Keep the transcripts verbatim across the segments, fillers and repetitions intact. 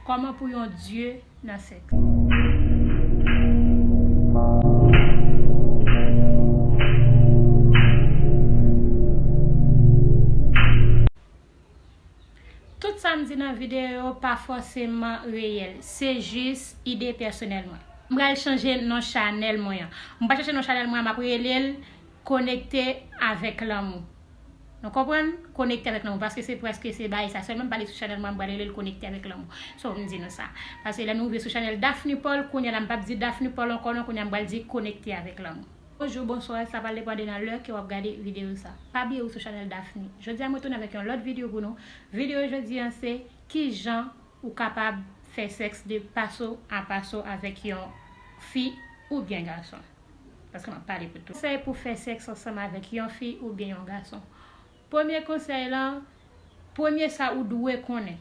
Kòman pou yon dye nan sèks? Tout sa m di nan videyo yo pa fòseman reyèl, se jis ide pèsonèl mwen. M pral chanje non chanèl mwen an. M pral chanje non chanèl mwen an, m ap rele l Konekte avèk lanmou. Nou konprann? Konekte avèk lanmou, paske se prèske se bagay sa sèlman m pale sou chanèl mwen, m pral rele l Konekte avèk lanmou. So, m di nou sa. Paske lè nou rive sou chanèl Daphne Paul, kounye a la m p ap di Daphne Paul ankò non, kounye a m pral di Konekte avèk lanmou. Bonjou, bonswa, sa pral depann de nan lè ke w ap gade videyo sa. Pa bliye ou sou chanèl Daphne. Jodi a mwen tounen avèk yon lòt videyo pou nou. Videyo jodi a se kijan ou kapab fè sèks de paso a paso avèk yon fi oubyen gason. Paske m ap pale pou tout. Konsèy pou fè sèks ansanm avèk yon fi oubyen yon gason. Premye konsèy lan, premye sa ou dwe konnen.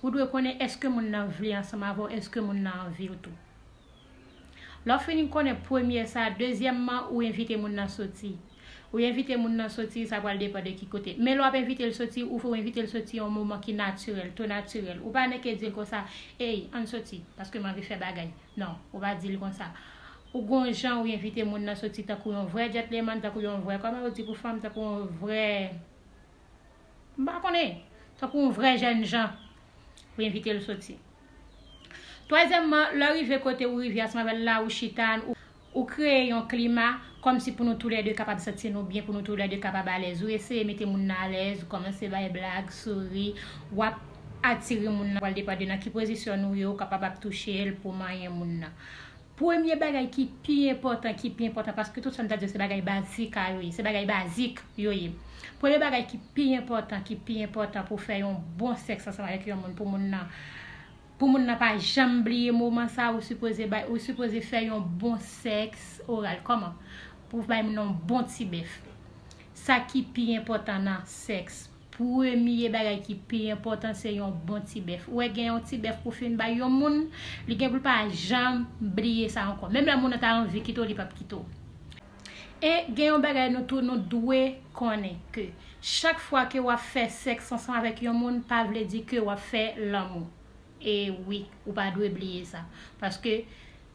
Ou dwe konnen èske moun nan vle ansanm avè w, èske moun nan anvi w tou. Lè w fin konnen premye sa, dezyèmman, ou envite moun nan soti. Ou envite moun nan soti, sa pral depann de ki kote. Men lè w ap envite l soti, ou fè w envite l soti yon moman ki natirèl, tou natirèl. Ou pa nèke di l konsa, ey, ann soti, paske m anvi fè bagay. Non, ou pa di l konsa. Ou gon jan ou envite moun nan soti tankou yon vrè gentleman, tankou yon vrè, kòman yo di pou fanm, tankou yon vrè, m pa konnen, tankou yon vrè jènjan, ou envite l soti. Twazyèmman, lè w rive kote ou rive ansanm avè l la, ou chita, ou, ou kreye yon klima kòmsi pou nou toulède kapab santi nou byen, pou nou toulède kapab alèz. Ou eseye mete moun nan alèz, ou kòmanse bay blag, souri, w ap atire moun nan, pral depann de nan ki pozisyon nou ye, ou kapab ap touche l pou manyen moun nan. Premye bagay ki pi enpòtan, ki pi enpòtan, paske tout sa m ta di yo se bagay bazik a yo ye, se bagay bazik yo ye. Premye bagay ki pi enpòtan, ki pi enpòtan pou fè yon bon sèks ansanm avèk yon moun, pou moun nan, pou moun nan pa janm bliye moman sa, ou sipoze bay, ou sipoze fè yon bon sèks oral. Kòman? Pou bay moun nan yon bon ti bèf. Sa ki pi enpòtan nan sèks. Premye bagay ki pi enpòtan se yon bon ti bèf. Ou wè gen yon ti bèf pou fin bay yon moun, li gen pou l pa janm bliye sa ankò. Menm lè moun nan ta anvi kite w, li p ap kite w. E gen yon bagay nou tou nou dwe konnen ke chak fwa ke w ap fè sèks ansanm avèk yon moun, pa vle di ke w ap fè lanmou. E wi, ou pa dwe bliye sa. Paske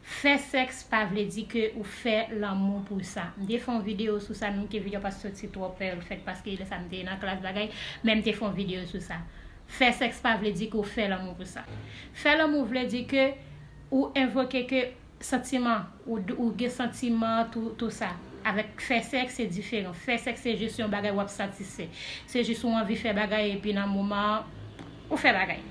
fè sèks pa vle di ke ou fè lanmou pou sa. M te fè yon videyo sou sa, menm ke videyo pa soti twò pè l fèt, paske lè sa m te nan klas bagay, men m te fè yon videyo sou sa. Fè sèks pa vle di ke ou fè lanmou pou sa. Fè lanmou vle di ke ou envoke ke santiman, ou, ou gen santiman, tou, tou sa. Avèk fè sèks, se diferan. Fè sèks, se jis yon bagay w ap satisfè. Se jis ou anvi fè bagay, epi nan moman an, ou fè bagay.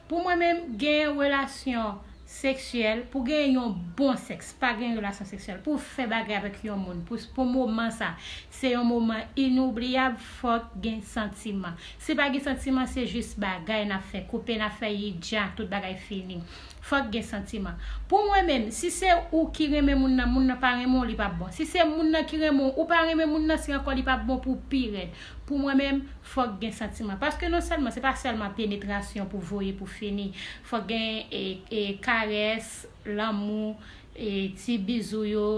Pou mwen menm, gen relasyon seksyèl, pou gen yon bon sèks, pa gen relasyon seksyèl. Pou fè bagay avèk yon moun, pou, pou moman sa, se yon moman inoubliyab, fòk gen santiman. Si pa gen santiman, se jis bagay n ap fè, koupe n ap fè, yi dja, tout bagay fini. Fòk gen santiman. Pou mwen menm, si se ou ki renmen moun nan, moun nan pa renmen w, li p ap bon. Si se moun nan ki renmen w, ou pa renmen moun nan, se ankò li p ap bon pou pi rèd. Pou mwen menm, fòk gen santiman. Paske non sèlman, se pa sèlman penetrasyon pou voye pou fini. Fòk gen, e, e, karès, lanmou, e, ti bizou yo,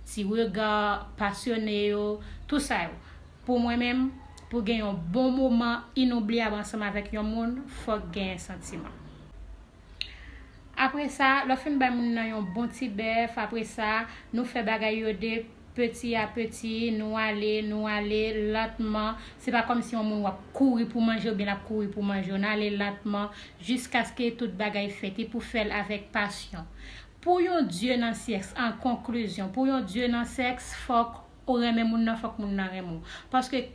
ti rega pasyone yo, tou sa yo. Pou mwen menm, pou gen yon bon moman inoubliyab ansanm avèk yon moun, fòk gen santiman. Apre sa, lè w fin bay moun nan yon bon ti bèf, apre sa, nou fè bagay yo de peti a peti, nou ale, nou ale lantman. Se pa kòmsi yon moun w ap kouri pou manje oubyen l ap kouri pou manje w. Nou ale lantman jiskaske tout bagay fèt e pou fè l avèk pasyon. Pou yon dye nan sèks, an konklizyon, pou yon dye nan sèks, fòk ou renmen moun nan, fòk moun nan renmen w. Paske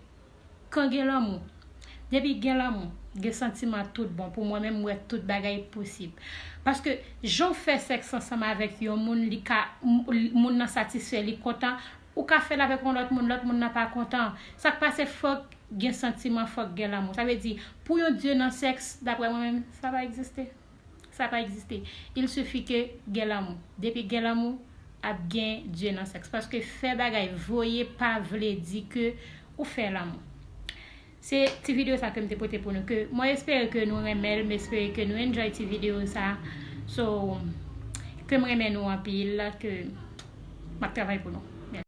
kan gen lanmou, depi gen lanmou, gen santiman tout bon. Pou mwen menm, m wè tout bagay posib. Paske jan w fè sèks ansanm avèk yon moun, li ka, m-, moun nan satisfè, li kontan. Ou ka fè l avèk yon lòt moun, lòt moun nan pa kontan. Sa k pase, fòk gen santiman, fòk gen lanmou. Sa vle di, pou yon dye nan sèks, daprè mwen menm, sa pa egziste. Sa pa egziste. Il suffit ke gen lanmou. Depi gen lanmou, ap gen dye nan sèks. Paske fè bagay voye pa vle di ke ou fè lanmou. Se ti videyo sa ke m te pote pou nou. Ke mwen espere ke nou renmen l, m espere ke nou enjoy ti videyo sa. So, ke m renmen nou anpil, ke m ap travay pou nou.